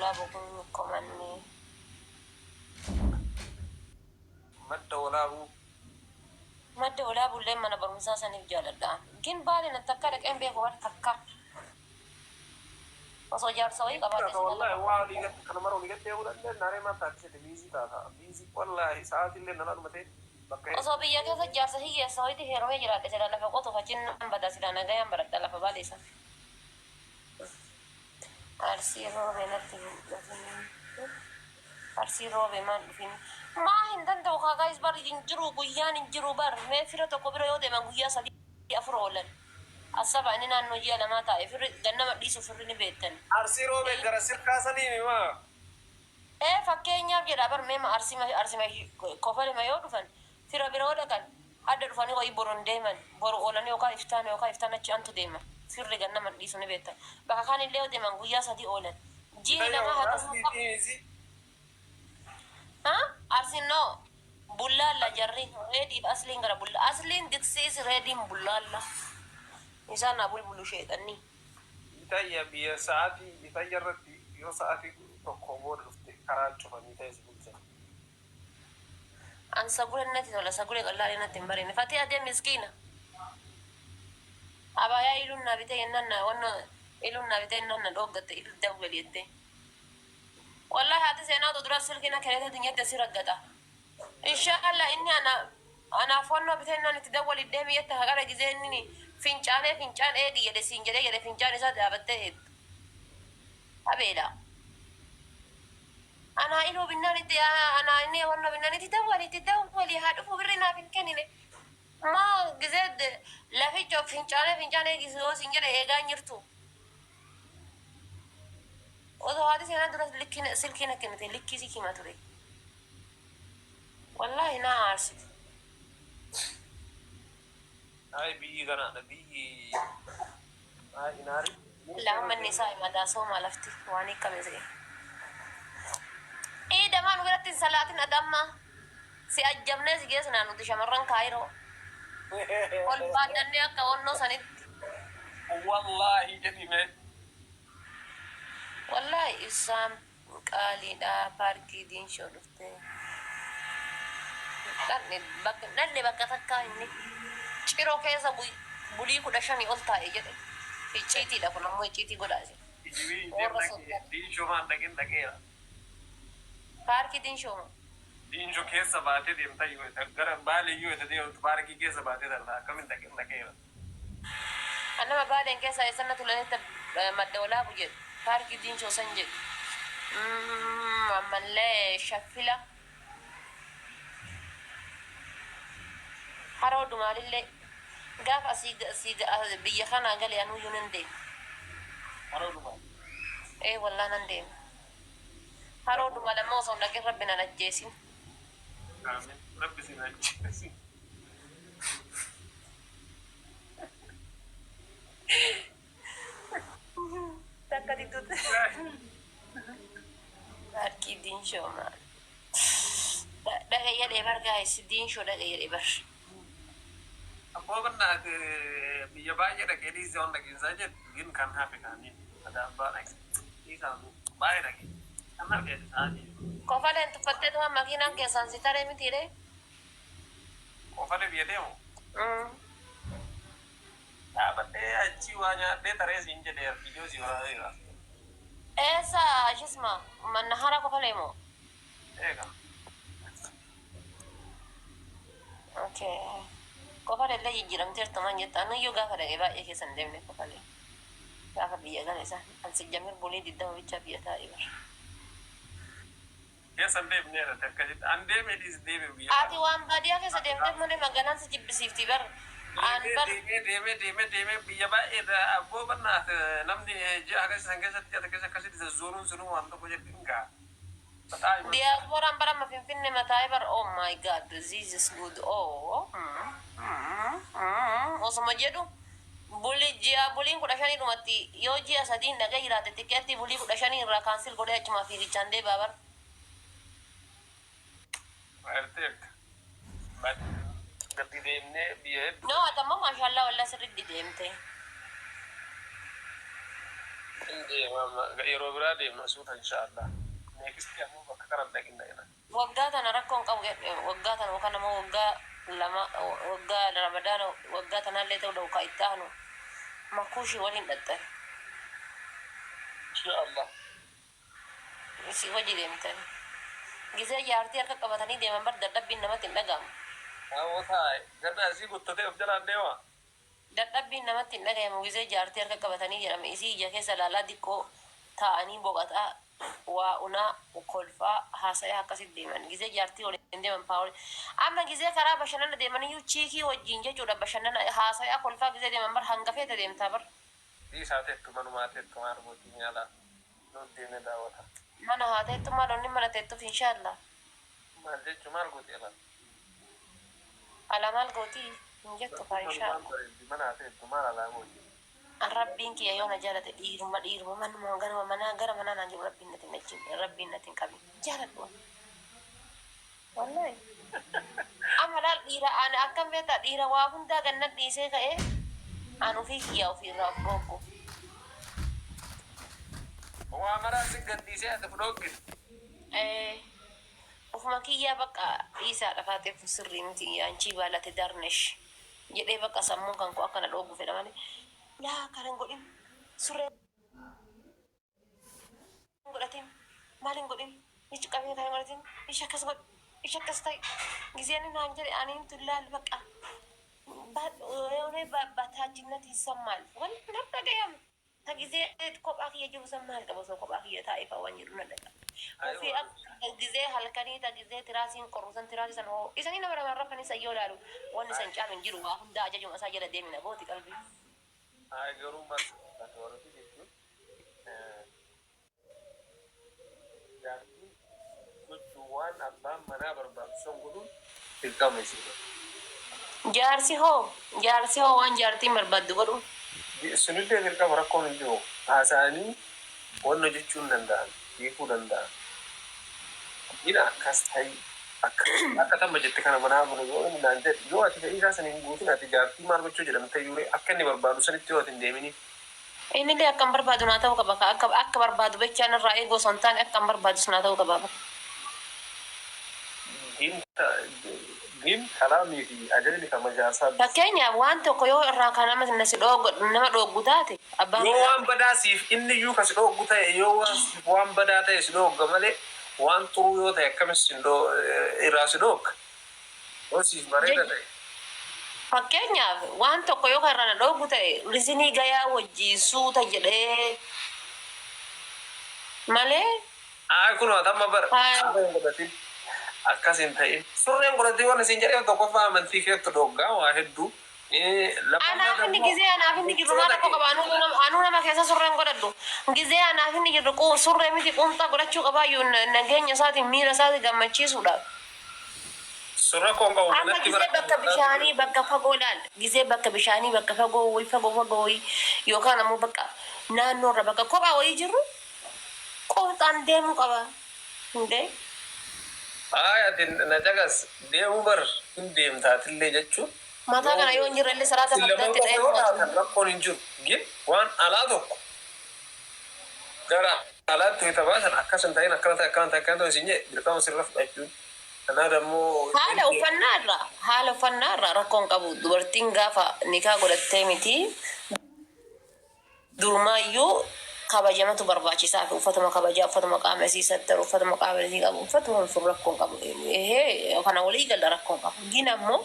Walaabuu kun komanni. Madda Walaabuu. Madda Walaabulleen mana barumsaa saniif jaaladha. Gin Baale na takka dhaqee hin beeku bar takka. Osoo jaarsa wayii qabaadhe Taata silaa wallahi lafa waa olii gad kana mara olii gad deemuu dandeenna haree maal taate sete biizii taata biizii wallahi sa'aatii illee nana dhumatee bakka Osoo biyya keessa jaarsa hiyyeessa wayiitti heerumee jiraadhe silaa lafa qotuuf achiin nan bada silaa nagayaan baradha lafa Baalee san. Arsii roobe natti hin dhufin. Arsii roobe maan dhufin. Maa hin danda'u kaa guys bar hin jiru guyyaan hin jiru bar mee fira tokko bira yoo deeman guyyaa sadii afur oolan. Assaba inni naannoo ji'a lamaa taa'e firri gannama dhiisu firri ni beektan. Arsii roobee gara sirkaa sanii mi maa. Ee fakkeenyaaf jedha bar mee ma arsima arsima kofalema yoo dhufan fira bira yoo dhaqan adda dhufanii wayii boru hin deeman boru oolanii yookaan iftaan yookaan iftaan achi antu deema firri gannama hin dhiisu ni beektan bakka kaan illee yoo deeman guyyaa sadii oolan ji'i Itayya lamaa warra haa ta'u asliitii miti. Ha arsin no bullaalla jarri reediif asliin gara bulla asliin diksiis reediin bullaalla isaan haa bulbulu sheexanni. Itayya biyya sa'aatii itayya irratti yoo sa'aatii tokko booda dhufte karaa cufanii ta'e si bulchan. An sagulen natti tola sagule qallaalee natti hin bareenne fatiya dee miskiina abaayaa iluun naa bitee jennaan na wanno iluun naa bitee jennaan na dhooggatte ilu dawwali jettee wallahi haati seenaa otoo dura silkii na kennite dunyatti si raggata inshaallah inni ana anaaf wannoo bitee jennaan itti dawwali deemi jette haqara gizee inni fincaanee fincaan eegi jedhe siin jedhee jedhe fincaan isaa dhaabattee eegdu abeela Anaa iluu binnaan itti anaa inni wanno binnaan itti dawwali itti dawwali haa dhufu birri naaf hin kennine maa gizee laficha fincaanee fincaanee eegi yoo siin jedhe eegaa hin jirtu osoo haati seenaa dura silkii na kennite likkii si hima ture wallaahi naa aarsite. Ay biyyi ganaadha biyyi ay inaari. Allahumma inni saa'ima daa soomaa lafti waan hiikkame se'e. Ee damaa nu biratti hin salaatin ati amma si ajjabnee si geessinaa nuti shamarran kaayiroo ol baadhannee akka onnoo sanitti. Wallaahi jedhi mee. Wallaahi ibsaan Qaaliidha paarkii diinshoo dhuftee. Dhaqne bakka dhaqne bakka takkaa inni ciroo keessa bulii 15 ol taa'e jedhe. Icciitiidha kun ammoo icciitii godhaa isin. Kijibii hin Warra dhaqe soddaa. diinshoo maan dhaqin dhaqeera. Paarkii diinshoo moo? Diinshoo keessa baatee deemta yoo gara baalee yoo deemtu paarkii keessa baatee darba akkamin dhaqin dhaqeera. An nama Baaleen keessaa eessan na tola jetta Madda Walaabu jedhu, Paarkii Diinshoo san jedhu. Ammallee Shaffila, Haroo Dumaalillee gaafa asii asii biyya kanaa gale anuuyyuu nan deema. Haroo Dumaal. Ee wallah nan deema. Haroo Dumaal ammoo osoo hin dhaqin Rabbi nan ajjeesin. Aamin. Rabbi sin ajjeesin. Takka didduutti. Paarkii Diinshoo maal? Dhaqa jedhee bar gaayis Diinshoo dhaqa jedhee bar. Abboo bannaate biyya baay'ee dhaqee dhiisee waan dhaqiinsaa jedhu gin kan hafe kaaniin adaabbaa dhaqe dhiisaa baay'ee dhaqe kan hafe sa'aatii. Kofaleen tuffattee tuma makiinaan keessaan si taree mitiiree? Kofalee biyya deemu dhaabadhee achii waa nyaadhee taree siin jedhee viidiyoo sii waraabeera. Eessa shisma mannahara kofalee moo? Eega. Okay. Kofalee illee jijjiiramteertu man jetta anuyyuu gaafa dhaqe baay'ee keessa hin deemne kofalee. Gaafa biyya gale isaan an sijjamir bulii 20 bichaa biyya taa'e bar. Keessa hin deemneera ati akkasitti. An deemee dhiisi deeme biyya Ati kana. waan baadiyaa keessa deemteef malee magaalaan si jibbisiifti bar. An Deemee bar deemee deemee deemee deemee biyya baay'ee abboo bannaat namni ji'a hagas san keessatti ji'a keessa akkasitti zazzooruun sunuu waan tokko jedhu hin ga'a. Baxaa himan. Diasporaan bar amma Finfinne mataa'ee bar oh my god this is good oh mm, mm, mm, osuma jedhu buli ji'a buliin 15 dhumatti yoo ji'a sadiin dhaqee jiraate tikeettii bulii 15 irraa cancel godhee achumaa fiigichaan deebi'a bar. Eerteerta. Gadi deemnee biyya hedduu. No ati ammoo maashaallaa wallah sirriitti deemte. Hin deema amma yeroo biraa deemna suuta inshaallah. Next ammoo bakka kana dhaqin dhaqna. Waggaa tana rakkoon qabu jedhe, waggaa tana yookaan ammoo waggaa lama, waggaa Ramadaana waggaa tanaallee ta'uu dha'u ka itti aanu makuushii waliin dhaxxan. Inshaallah. Isii wajji deemtan. Gizee jaartii harka qabatanii deeman bar dadhabbiin namatti hin dhaga'amu. Awoo taa'e ganna asii guttatee of jalaan deema. Dadhabbiin namatti hin dhagayamu gizee jaartii harka qabatanii jedhame isii ija keessa laalaa diqqoo taa'anii boqataa waa unaa kolfaa haasayaa akkasit deeman gizee jaartii waliin deeman power amma gizee karaa bashanana deemaniyyuu chiikii wajjiin jechuudha bashannana haasayaa kolfaa gizee deeman bar hanga feete deemtaa bar. Dhiisaa teettu manumaa teettu maal gootii nyaalaa nuut deemee daawwata. Mana haa teettu maal onni mana teettuf inshallah. Maal jechu maal gooti alaan. Alaa maal gootii hin jettu kaa Manumaan inshallah. bareeddi mana haa teettu maal alaa gooti. An rabbiin kiyya yoo na jaalate dhiiruma dhiiruma manuma garuma manaa gara manaa naan jedhu rabbiin natti hin ajjin rabbiin natti hin qabin hin jaaladhu an wallahi amma laal dhiira an akkam beektaa dhiira waa hundaa ganna dhiisee ka'ee an ofii kiyyaa ofii irraa of dhooggu. Waa maraa si gadhiisee ati of dhooggite. Ee Ofuma kiyyaa bakka dhiisaa dhafaaxee kun sirrii miti anchii baalate darnesh jedhee bakka sammuun kan koo akka na dhooggu fedha malee laa kana hin godhin surree hin godhatin maal hin godhin ichi qabee kana hin godhatin ishi akkas godhi ishi akkas ta'i gizeen naan jedhe ani hin tullaal bakka baataachinnet ይሰማል ወላሂ na dhagayama. Ta gizee kophaa kiyya jiru san maal qaba osoo kophaa kiyya taa'ee fa'aa waan jedhu na dhaqa. Ofii Aywa. akka gizee halkanii ta gizee tiraasiin qorru san tiraasii san hoo isanii nama lamaan rafanii san yoo laalu wanni san caalu hin jiru waa hundaa ajajuma isaa jala deemina gooti qalbii. Ay garuu maal ati warri jechuun jaartiin gochuu waan abbaan manaa barbaadu san godhuun dirqama isiidha. Jaarsi hoo jaarsi hoo waan jaartiin barbaaddu godhu. Sunillee dirqama rakkoon hin jiru. Haasa'anii wanna jechuu hin danda'an, hiikuu danda'an. Gina akkas ta'i akka akka tamma jette kana manaa buna yoo inni naan jedhe yoo ati fedhii isaa san hin guutin ati jaartii maal gochuu jedhamte yuuree akka inni barbaadu sanitti yoo ati hin deeminiif. Innillee akkan barbaadu naa ta'uu qaba ka akka akka barbaadu bichaan irraa eegu osoo hin taane akkan barbaadus naa ta'uu qaba. Gin gin kalaamii fi ajajni kama jaarsaa Fakkeenyaaf waan tokko yoo irraa kan nama na si dhooggu nama dhooggu taate abbaan Yoo manaa waan badaa siif inni iyyuu ka si dhooggu ta'e yoo waan siif waan badaa ta'e si dhoogga malee waan xuruu yoo ta'e akkamis sin dhoo irraa si dhoogga yoo siif bareeda ta'e. Fakkeenyaaf waan tokko yoo kan irraa na dhooggu ta'e rizinii gayaa wajjii suuta jedhee malee Ayi kunoo ati amma bar Haa. surree hin godhatin akkas hin ta'in surree hin godhatin waan isin jedheef tokkoffaa amantii keettu dhoggaa waa hedduu lammaffaa Anaaf inni dammoo gizee anaaf inni jirru maal jechoota rakkoo kee qaba anuu nama keessa surree hin godhadhu gizee anaaf inni jirru surree miti quumxaa godhachuu qabaayyuu nageenya isaatiin miira isaatiin gammachiisuudhaaf. Sun rakkoo hin qabu Amma manatti gizee bara bakka bishaanii bakka fagoo laal gizee bakka bishaanii bakka fagoo wayii fagoo fagoo wayii yookaan ammoo bakka naannoo irra bakka kophaa wayii jirru qomxaan deemuu qaba hundee. Ayi ati na caqas deemuu bar hin deemta atillee jechuun Mataa yoo kana yoo hin jirre illee salaata isin lamaan fardaatti qofa dha'ee yoo fudhatu. taatan rakkoon hin jiru gin waan alaa tokko gara alaatti wayita baasan akkas hin ta'in akkana ta'e akkana ta'e akkana ta'e isin jedhe dirqama sirra fudhachuun kanaa dammoo Haala uffannaa irraa haala uffannaa irraa rakkoon qabu dubartiin gaafa nikaa godhattee miti durumaayyuu kabajamatu barbaachisaa fi uffatuma kabajaa uffatuma qaama isii sattaru uffatuma qaama isii qabu uffatuma sun rakkoon qabu ehee kana walii galla rakkoon qabu gin ammoo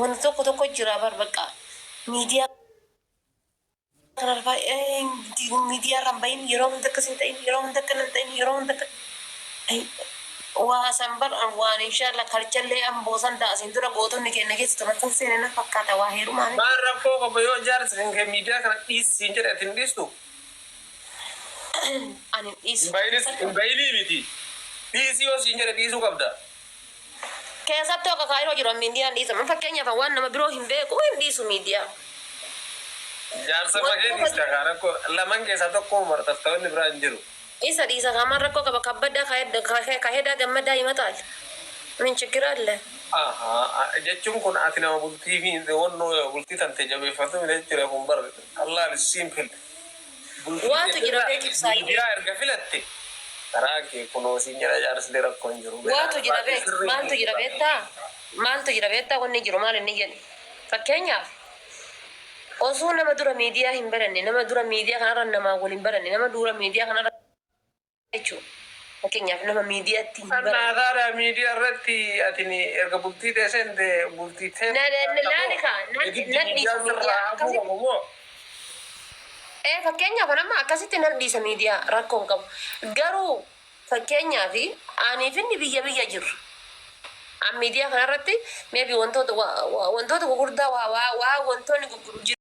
wanti tokko tokko jira bar bakka miidiyaa kana baay'ee miidiyaa irra hin bahin yeroo hunda akkas hin ta'in yeroo hunda akkana hin ta'in yeroo hunda akka waa san bar waan inshallah karchallee amboo san ta'a asiin dura gootonni keenya keessa turan san seene na fakkaata waa heerumaa miti. Maal rakkoo qaba yoo jaarsi kan kee miidiyaa kana dhiisi siin jedhe ati hin dhiistu? Ani hin dhiisu. Hin bahinis hin bahinii miti. Dhiisi yoo siin jedhe dhiisuu qabda. Keessattuu akka kaayiroo jiru miidiyaan dhiisama. Fakkeenyaaf waan nama biroo hin beeku hin dhiisu miidiyaa. Jaarsa makee dhiista kaa rakkoo laman keessaa tokko marxafta wanni biraa hin jiru. Isa dhiisa kaa maal rakkoo qaba kabbaddaa kahedaa gammadaa himataal. Min chiggir alle. Ahaa jechuun kun ati nama bultii fi wannoo bultii tante jabeeffatu miti jechuudha kun bar Allah is simple. Bultii Waantu jira teetirraa beek ibsaa. Miidiyaa erga filatte karaa kee kunoo siin jedha jaarsilee rakkoo hin jiru. Waatu jira beek, maaltu jira beektaa? Maaltu jira beektaa? Wanni jiru maal inni jedhe? Fakkeenyaaf, osoo nama dura miidiyaa hin baranne, nama dura miidiyaa kanarra namaa wal hin baranne, nama dura miidiyaa kanarra jechuudha. Fakkeenyaaf, nama miidiyaatti hin baranne. Annaataadha, miidiyaa irratti ati erga bultii tee seente bultii tee. Laali kaa, nan dhiisa miidiyaa akkasitti. Ee, fakkeenyaaf nama akkasitti nan dhiisa miidiyaa, rakkoo hin qabu. Garuu fakkeenyaaf aniif inni biyya biyya jirru. An miidiyaa kanarratti maybe wantoota gurguddaa waa wantoonni gurguru jiru.